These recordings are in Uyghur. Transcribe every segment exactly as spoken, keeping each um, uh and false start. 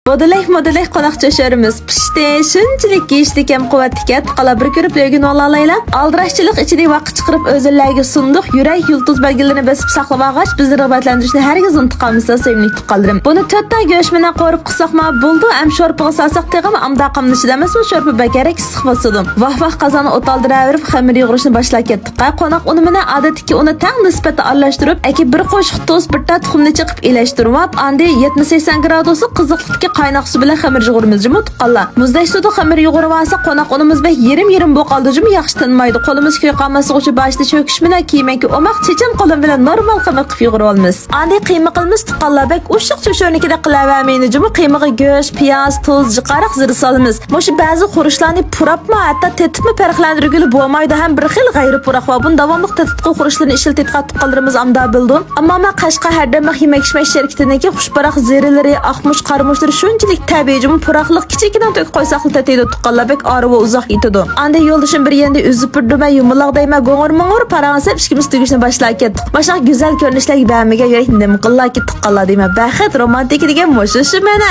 بودىلەك مودىلەك قوناق چۆچۈرىمىز پىشتى. شۇنچىلىك يېيىشلىك ھەم قۇۋۋەتلىك، تۇغقانلار، بىر كۆرۈپ ئۆگىنىۋالالايلا. ئالدىراقچىلىق ئىچىدە ۋاقىت چىقىرىپ ئۆزۈللەرگە سۇندۇق. يۈرەك يۇلتۇز بەلگىلىرىنى بېسىپ ساقلىۋالغاچ، بىزنى رىغبەتلەندۈرۈشنى ھەرگىز ئۇنتۇپ قالمىسىلا، سۆيۈملۈك تۇغقانلىرىم. بۇنى تۆت دانە گۆش بىلەن قورۇپ قىلساقمۇ بولىدۇ، ھەم شورپىغا سالساق تېخىمۇ ئامدا قاملىشىدۇ ئەمەسمۇ؟ شورپا بەك ھەرەك ئىسسىق باسىدۇ. ۋاھ ۋاھ، قازانغا ئوت ئالدۇرۇۋېرىپ خېمىر يۇغۇرۇشنى باشلاپ كەتتۇق. قاي، قوناق ئۇنى بىلەن ئادەتتىكى ئۇنى تەڭ نىسبەتتە ئارىلاشتۇرۇپ، ئەكى بىر قوشۇق تۇز، بىر تال تۇخۇمنى چېقىپ ئىلەشتۈرۈۋاپ، ئاندىن يەتمىش سەكسەن گرادۇسلۇق قىزىقلىقتىكى قايناق سۇ بىلەن خېمىر يۇغۇرىمىز جۇمۇ، تۇغقانلار. مۇزدەك سۇدا خېمىر يۇغۇرۇۋالسا، قوناق ئۇنىمىز بەك يېرىم-يېرىم بولۇپ قالىدۇ جۇمۇ، ياخشى تىنمايدۇ. قولىمىز كۆيۈپ قالماسلىقى ئۈچۈن باشتا چۆكۈش بىلەن كېيىنكى ئوماق چېچەن قولۇم بىلەن نورمال خېمىر قىلىپ يۇغۇرۇۋالىمىز. ئاندىن قىيما قىلىمىز، تۇغقانلار، بەك ئوشۇق چۆچۈرىنىڭكىدەك قىلىۋەرمەيلى جۇمۇ، قىيمىغا گۆش، پىياز، تۇز، جىقاراق زىرە سالىمىز. مۇشۇ بەزى خۇرۇچلارنى پۇراپمۇ، ھەتتا تېتىپمۇ پەرقلەندۈرگىلى بولمايدۇ ھەم بىر خىل غەيرىي پۇراق بار. بۇنى داۋاملىق تېتىتقۇ خۇرۇچلىرىنى ئىشلىتىدىغان تۇغقانلىرىمىز ئامدا بىلىدۇ. ئەمما مەن قەشقەر ھەردەم مىخ يېمەك-ئىچمەك شىركىتىنىڭكى خۇشپۇراق زىرىلىرى، ئاقمۇچ، قارىمۇچلىرى شۇنچىلىك تەبىئىي جۇمۇ، پۇراقلىق كىچىككىنە تۆكۈپ قويساقلا تېتىيدۇ، تۇغقانلار، بەك ئارىۋى ئۇزاق يېتىدۇ. ئاندىن يولدىشىم بىر يېنىدا ئۈزۈپ بىر دۈمە يۇمىلاق دەيمەن، گوڭۇر-موڭۇر پاراڭلىشىپ ئىككىمىز تۈگۈشنى باشلاپ كەتتۇق. ماشۇنداق گۈزەل كۆرۈنۈشلەرگە بەرمىگەن يۈرەك نېمە قىلاركى، تۇغقانلار، دەيمەن. بەخت، رومانتىكا دېگەن مۇشۇ شۇ مانا.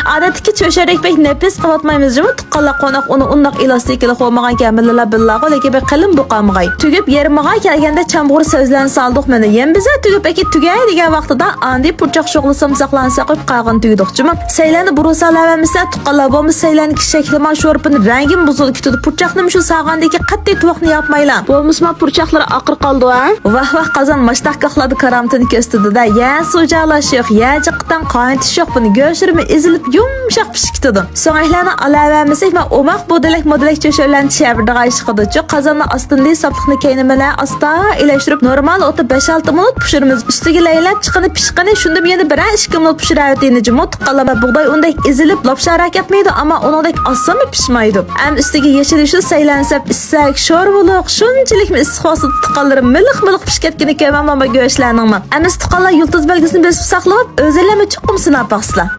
ئادەتتىكى چۆچۈرەك بەك نەپىس قىلىۋاتمايمىز جۇمۇ، تۇغقانلار، قوناق ئۇنى ئۇنداق ئېلاستىكىلىق بولمىغانكەن، بىللە بىللاغۇ، لېكىن بەك قېلىن بولۇپ قالمىغاي. تۈگۈپ يېرىمىغا كەلگەندە چامغۇر سۆزلەرنى سالدۇق مانا. يەنە بىزە تۈگۈپ ئەكى تۈگەي دېگەن ۋاقتىدا ئاندىن پۇرچاق شوخلىسام ساقلانساق قويۇپ قالغىنى تۈگىدۇق جۇمۇ. سەيلەننى بۇرۇن سالاۋەرمىسە، تۇغقانلار، بولمىسا سەيلەننىڭكى شەكلىمۇ شورپىنىڭ رەڭگىمۇ بۇزۇلۇپ كېتىدۇ. پۇرچاقنىمۇ شۇ سالغاندىن كېيىن قەتئىي تۇۋاقنى ياپمايلا. بولمىسىمۇ پۇرچاقلىرى ئاقىرىپ قالىدۇ ھە. ۋاھ ۋاھ، قازان ماشتاق گاھلاردا كارامىتىنى كۆرسىتىدۇ-دە. يە سۇ جالاش يوق، يە جىققىتان قاينىتىش يوق، بۇنى گۆشلىرىمۇ ئېزىلىپ يۇمشاق پىشىپ كېتىدۇ. سۆڭەكلەرنى ئالاۋەرمىسەك، مەن ئوماق بودىلەك مودىلەك چۆچۈرىلەرنى چىشەۋېرىدىغان ئىش قىلدۇچۇ. قازاننىڭ ئاستىنى ساپلىقنى كەينى بىلەن ئاستا ئىلەشتۈرۈپ، نورمال ئوتتا بەش-ئالتە مىنۇت پىشۇرىمىز. ئۈستىگە لەيلەپ چىققىنى پىشقىنى، شۇندىمۇ يەنە بىرەر ئىككى مىنۇت پىشۇرۇۋېتىيلى جۇمۇ، تۇغقانلار. بۇغداي ئۇندەك ئېزىلىپ، لاپشاراق كەتمەيدۇ، ئەمما ئۇنىڭدەك ئاسانمۇ پىشمايدۇ. ھەم ئۈستىگە يېشىل يۈشۈل سەيلەن سەپ ئىچسەك، شورۋىلىق، شۇنچىلىكمۇ ئىسسىق ۋاقتىدا تۇغقانلىرىم مىلىق-مىلىق پىشىپ كەتكىنى كۆرمەملا گۆشلەرنىڭمۇ. ئەمىسە تۇغقانلار يۇلتۇز بەلگىسىنى بېسىپ ساقلىۋاپ، ئۆزىلەرمۇ چوقۇم سىناپ باقسىلا.